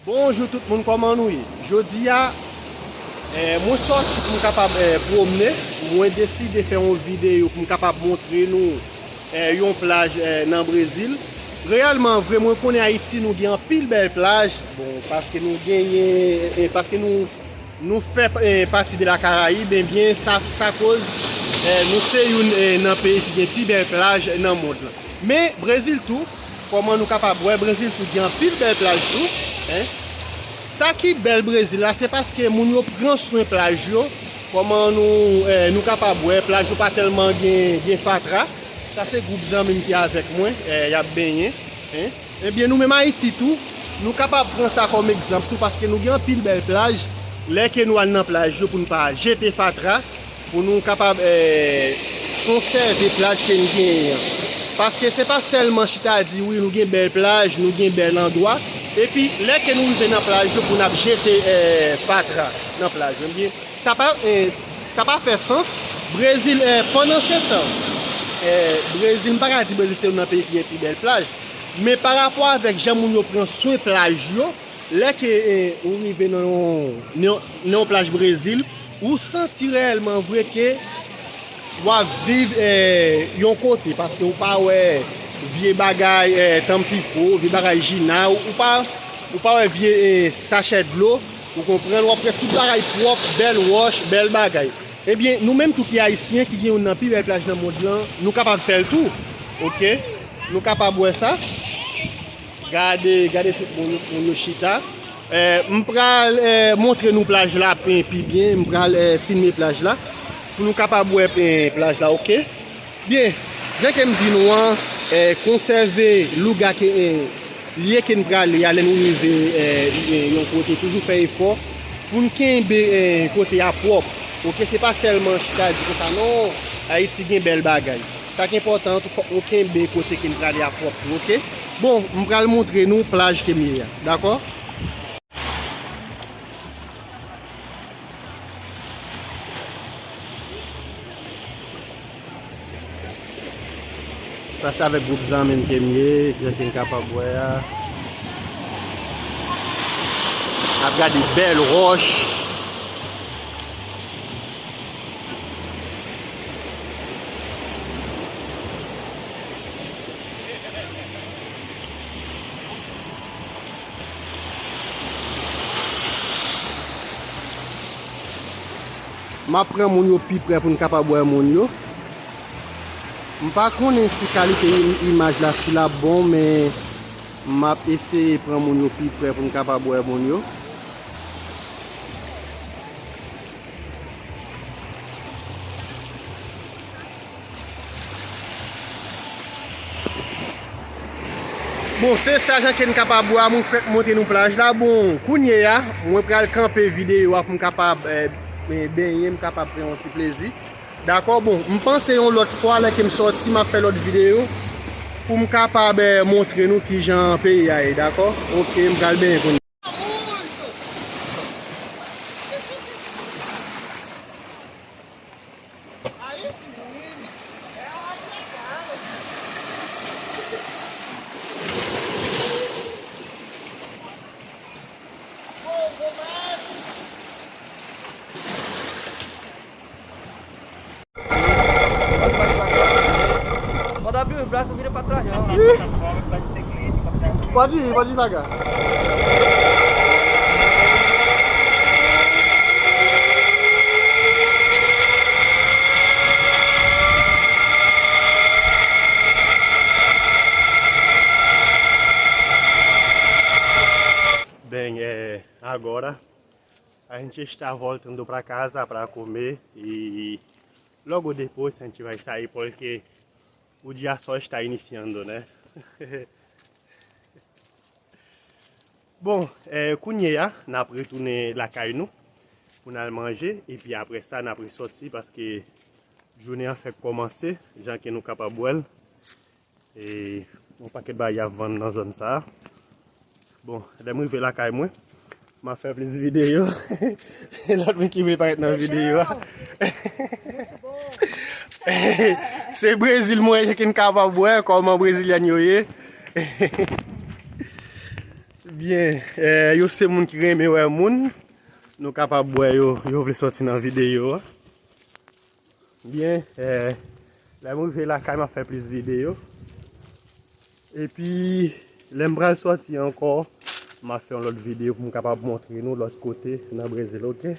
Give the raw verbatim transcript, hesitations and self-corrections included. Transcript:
Bonjou tout moun, kòman nou ye? Jodi a, eh, mwen sòti pou m kapab, eh, pwomne. Mwen deside fè yon videyo pou m kapab montre nou, eh, yon plaj, eh, nan Brezil. Reyèlman vre, mwen konnen Ayiti, nou gen anpil bèl plaj. Bon, paske nou genyen, eh, paske nou, nou fè, eh, pati de la Karayib, ebyen, sa, sa koz, eh, nou se youn, eh, nan peyi ki gen pi bèl plaj nan mond lan. Men, Brezil tou, kòman nou kapab wè, Brezil tou gen anpil bèl plaj tou, en. Sa ki bèl Brezil la, se paske moun yo pran swen plaj yo. Kòman nou, eh, nou kapab wè, plaj yo pa tèlman gen, gen fatra. Sa se gwoup zanmi m ki avèk mwen, eh, y ap benyen, en. Ebyen, nou menm Ayiti tou, nou kapab pran sa kòm egzanp tou, paske nou gen anpil bèl plaj. Lè ke nou al nan plaj yo pou n pa jete fatra, pou nou kapab, eh, konsève plaj ke n genyen an. Paske se pa sèlman chita di, wi, nou gen bèl plaj, nou gen bèl andwa, epi lè ke nou rive nan plaj yo pou n ap jete, eh, fatra nan plaj yo. Ebyen, sa pa, eh, sa pa fè sans. Brezil, eh, pandan se tan, eh, Brezil, m pa ka di Brezil se youn nan peyi ki gen pi bèl plaj, men pa rapò avèk jan moun yo pran swen plaj yo, lè ke, eh, ou rive nan yon, nan yon, nan yon plaj Brezil, ou santi reyèlman vre ke w ap viv, eh, yon kote, paske ou pa wè vye bagay, eh, Tampico, vye bagay Jina, ou, ou pa, ou pa wè vye, eh, sachè dlo, ou konprann, w ap wè tout bagay pwòp, bèl wòch, bèl bagay. Ebyen, nou menm tou ki Ayisyen, ki gen youn nan pi bèl plaj nan mond lan, nou kapab fè l tou, oke? Nou kapab wè sa. Gade, gade tout moun, moun yo chita. Eh, m pral, eh, montre nou plaj la pi, pi byen. M pral, eh, filme plaj la pou nou kapab wè, eh, plaj la, oke? Byen, jan ke m di nou an, eh, konsève louga ke, eh, lye ke n prale a, lè nou rive, eh, eh, yon kote, toujou fè efò pou n kenbe, eh, kote a pwòp. Oke, se pa sèlman chita di konsa, non, Ayiti gen bèl bagay. Sa ki enpòtan an tou, fòk nou kenbe kote ke n prale a pwòp tou, oke? Bon, m pral montre nou plaj ke m ye a, dakò? Sa se avèk gwoup zanmi m ke m ye, jan ke n kapab wè a. N ap gade bèl wòch. M ap pran moun yo pi prè pou n kapab wè moun yo. M pa konnen si kalite im-, imaj la si l ap bon, men m ap eseye pran moun yo pi prè pou n kapab wè moun yo. Bon, se sa jan ke n kapab wè a, mwen fèk montre nou plaj la. Bon, kounye a, mwen pral kanpe videyo a pou m kapab, eh, ben-, benyen, m kapab pran yon ti plezi. Dakò? Bon, m panse yon lòt fwa, lè ke m sòti, m ap fè lòt videyo pou m kapab, eh, montre nou kijan peyi a ye, dakò? Oke, m pral benyen kounye a. Pode abrir o braço, não vira pra trás, não. Pode ir, pode ir devagar. Bem, é, agora a gente está voltando para casa para comer e logo depois a gente vai sair porque o dia só está iniciando, né? Bon, eh, kounye a, n ap retounen lakay nou pou n al manje, epi apre sa, n ap resòti paske jounen an fèk kòmanse, jan ke nou kapab wè l. E yon pakèt bagay y ap vann nan zòn sa a. Bon, lè m rive lakay mwen, m ap fè plis videyo. Lòt moun ki vle parèt nan videyo a. Se Brezil mwen ye, ki n kapab wè kòman Brezilyèn yo ye. Byen, eh, yo se moun ki renmen wè moun. Nou kapab wè yo, yo vle sòti nan videyo a. Byen, eh, lè m rive lakay, m ap fè plis videyo. Epi, lè m pral sòti ankò, m ap fè yon lòt videyo pou m kapab montre nou lòt kote nan Brezil, oke?